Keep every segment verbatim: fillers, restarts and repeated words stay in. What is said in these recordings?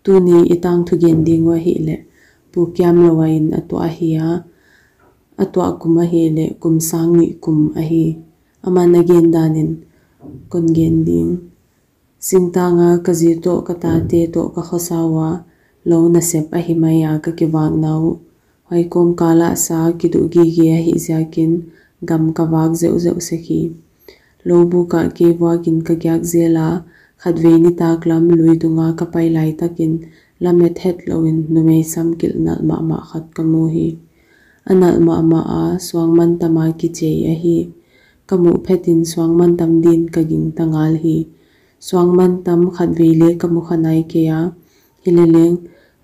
Tuni i tangthu gen ding uh ahihleh, Pu Kiamlou a inn a tuah ahi a, a tuah kum ahihleh kum sang nih kum ahi. Aman a gen danin kon gen ding. Singtang a ka zi toh ka tate toh ka khosa ua, lou nasep ahi mai a ka kivakna uh. Huai kawmkal ah sa kiduh gige ahih ziakin gam ka vak zeuhzeuh sek hi. Lou buk ah kei vuakin ka giak zel a, khatvei nitaklam lui dung a ka pai laitakin lamet hetlouin numei samkilh nalh mahmah khat ka mu hi. A nalh mahmah a, suang mantam a kichei ahi. Ka muh phetin suang mantam din ka gingta ngal hi. Suang mantam khatvei leng ka mu kha nai kei a, hileleng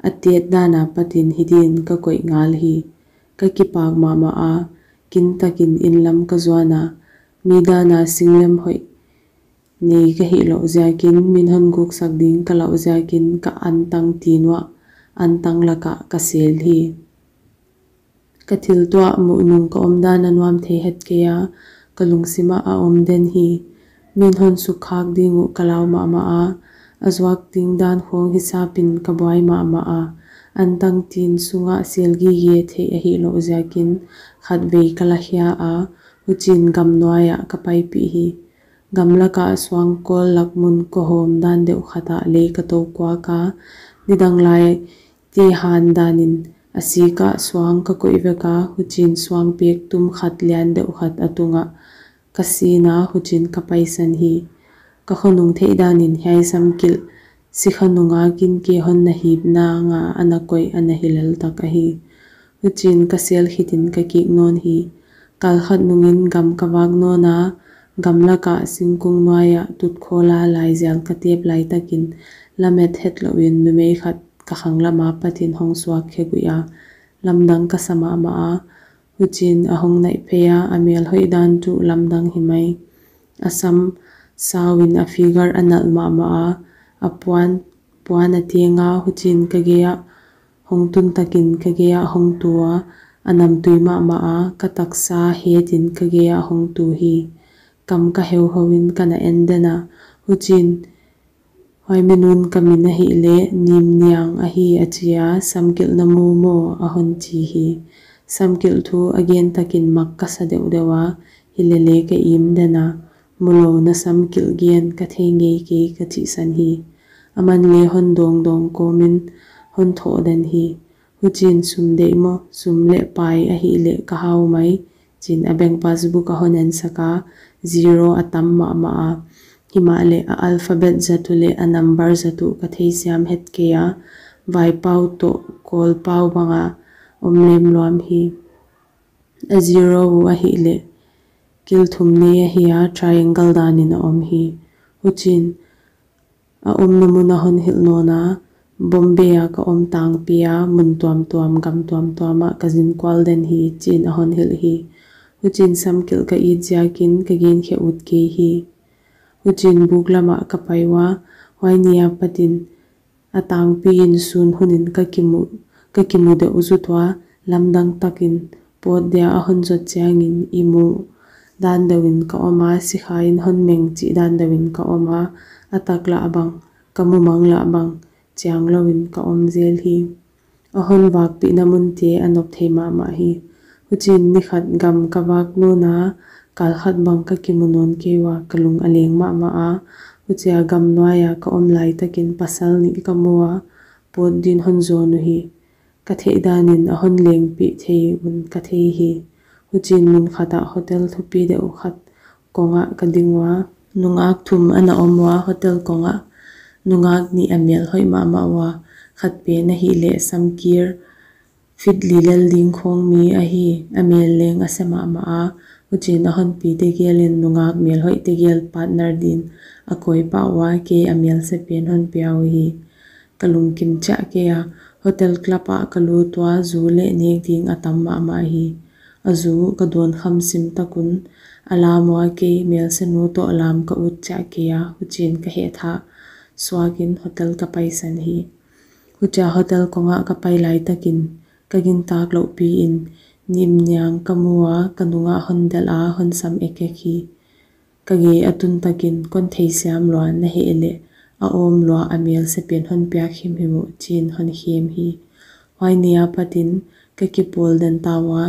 a tet dan apatin hi din ka koih ngal hi. Ka kipak mahmah a, kintakin inn lam ka zuan a, mi dan a singlem hoih nei ka hihlouh ziakin, min hon guksak ding ka lauh ziakin ka antang tin uah, antang lakah ka sel hi. Ka thil tuah muh nung ka omdan a nuam thei het kei a, ka lungsim ah a om den hi. Min hon sukkhak ding uh ka lau mahmah a, a zuak ding dan khawng hisapin ka buai mahmah a, antang tin sungah sel gige theih ahihlouh ziakin khatvei ka la khia a, huchiin gam nuai ah ka paipih hi. Gam lakah suangkawl lak mun kohawm dan deuh khat ah lei ka tou kuak a, nidang lai te han danin a sik ah suang ka koih vek a, huchiin suang pek tum khat lian deuh khat a tungah ka sin a, huchiin ka paisan hi. Ka khonung theih danin hiai samkilh sikha nung a kin ke hon na hipna nga a na koih a na hi lel tak ahi. Huchiin ka sel khitin ka kik nawn hi. Kal khat nungin gam ka vak nawn a, gam lakah singkung nuai ah tutkhawl a laizial ka tep laitakin lamet hetlouin numei khat ka khang lam apatin hong suak khe guih a, lamdang ka sa mahmah a, huchiin a hong naih phei a, a mel hoih dan tuh lamdang hi mai. A sam sauin a figure a nalh mahmah a, a puan, puan a teng a, huchiin ka gei ah hong tun takin ka gei ah hong tu a, a namtui mahmah a, ka taksa hetin ka gei ah hong tu hi. Kam ka heuheuin ka na en den a, huchiin huai minun ka min ahihleh Nimniang ahi a chi a, samkilh na mu maw a hon chi hi. Samkilh thu a gen takin mak ka sa deuhdeuh a, hileleng ka im den a, mulou na samkilh gen ka thei ngei kei ka chihsan hi. Aman leng hon dawngdawng kawmin hon thoh den hi. Huchiin sum deih maw, sum leh pai ahihleh ka hau mai, chiin a bank passbook a hon ensak a, zero a tam mahmah a. Himahleh a alphabet zat uh leh a number zat uh ka theisiam het kei a, vaipau toh kawlpau banga om lemluam hi. A zero uh ahihleh kil thum nei ahi a, triangle danin a om hi. Huchiin a omna mun a hon hilh nawn a, Bombay a ka om tangpi a, mun tuamtuam gam tuamtuam ah ka zin kual den hi, chiin a hon hilh hi. Huchiin samkilh ka it ziakin ka gen khe ut kei hi. Huchiin buk lamah ka pai ua, huai ni apatin a tangpiin sun hunin ka kimu, ka kimu deuh zut ua, lamdang takin pawt dia a hon zot chiangin i mu dan deuhin ka om a, sikhain hon meng chih dan deuhin ka om a, a tak lah bang, ka mumang lah bang, chianglouin ka om zel hi. A hon vakpihna munte a nop thei mahmah hi. Huchiin ni khat gam ka vak nawn a, kal khat bang ka kimu nawn kei ua, ka lung a leng mahmah a. Huchia gam nuai a ka om laitakin pasal nih ka mu a, pawt din hon zawn uhi. Ka theih danin a hon lengpih thei un ka thei hi. Huchiin mun khat ah hotel thupi deuh khat kongah ka ding ua. Nungak thum ana om ua hotel kongah. Nungak nih a mel hoih mahmah ua. Khat pen ahihleh samkir, fit li lel ding khawng mi ahi. A mel leng a se mahmah a. Huchiin a hon pi tegel in nungak mel hoih tegel partner din a koih pah ua, kei a mel se pen hon pia uhi. Ka lungkim chiah kei a, hotel club ah ka lut ua, zu leh nek ding a tam mahmah hi. A zu ka dawn kham sim tak un, a lam ua, kei mel se nu toh lam ka ut chiah kei a, huchiin ka hehthah suakin hotel ka paisan hi. Huchia hotel kongah ka pai laitakin ka gintak louh piin Nimniang ka mu a, ka nungah hon delh a, hon sam ekek hi. Ka gei a tun takin kon theisiam lua na hih leh, a awm lua a mel se pen hon piak himhim uh, chi'n hon khem hi. Huai ni apatin ka kipawl den ta ua,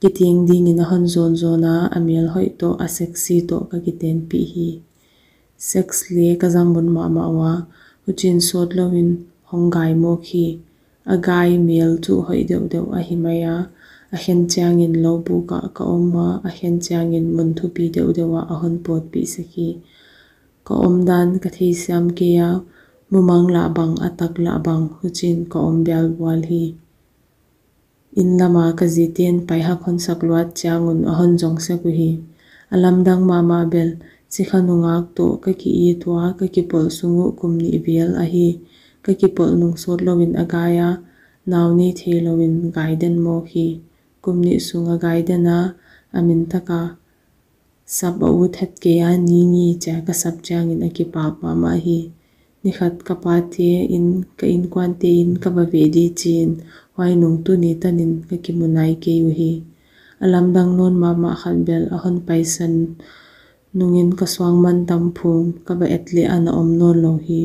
kiteng dingin a hon zawnzawn a, a mel hoih toh, a sexy toh ka kitenpih hi. Sex leng ka zang mun mahmah ua, huchiin sawt louin hong gai mawk hi. A gai mel chu hoih deuhdeuh ahi mai a, a khen chiangin lou buk ah ka om ua, a khen chiangin mun thupi deuhdeuh ah a hon pawtpih sek hi. Ka omdan ka theisiam kei a, mumang lah bang, a tak lah bang, huchiin ka om bialbual hi. Inn lama ka zite'n paihak hon sak luat chiang un a hon zong sek uhi. A lamdang mahmah bel, sikha nungak toh ka ki-it ua, ka kipawl sung uh kum nih vel ahi. Ka kipawl nung sawt louin a gai a, nau nei thei louin gai den mawk hi. Kum nih sung a gai den a, a min taka sap a ut het kei a, Ningi chia ka sap chiangin a kipak mahmah hi. Nikhat ka pate'n, ka innkuante'n ka va ve di chi'n, huai nung tuni tanin ka kimu nai kei uhi. A lamdang nawn mahmah khat bel a hon paisan nungin ka suangmantam phung ka va et leh ana om nawn lou hi.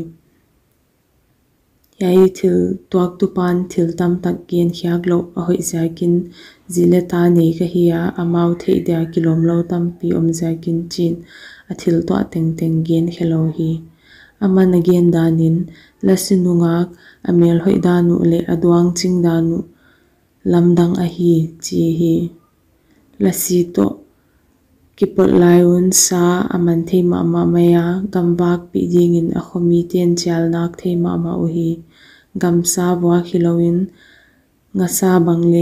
Hiai thil tuaktupa'n thil tamtak gen khiak louh a hoih ziakin, zi leh ta nei ka hi a, amau theih dia kilawm lou tampi om ziakin chi'n a thil tuah tengteng gen khe lou hi. Aman a gen danin, lasi nungak, a mel hoih dan uh leh a duang ching dan uh lamdang ahi, chi hi. Lasi toh kipawl lai un sa a man thei mahmah mai a, gamvakpih dingin a khomite'n chial nak thei mahmah uhi. Gamsa vuak hilouin, ngasa bang leh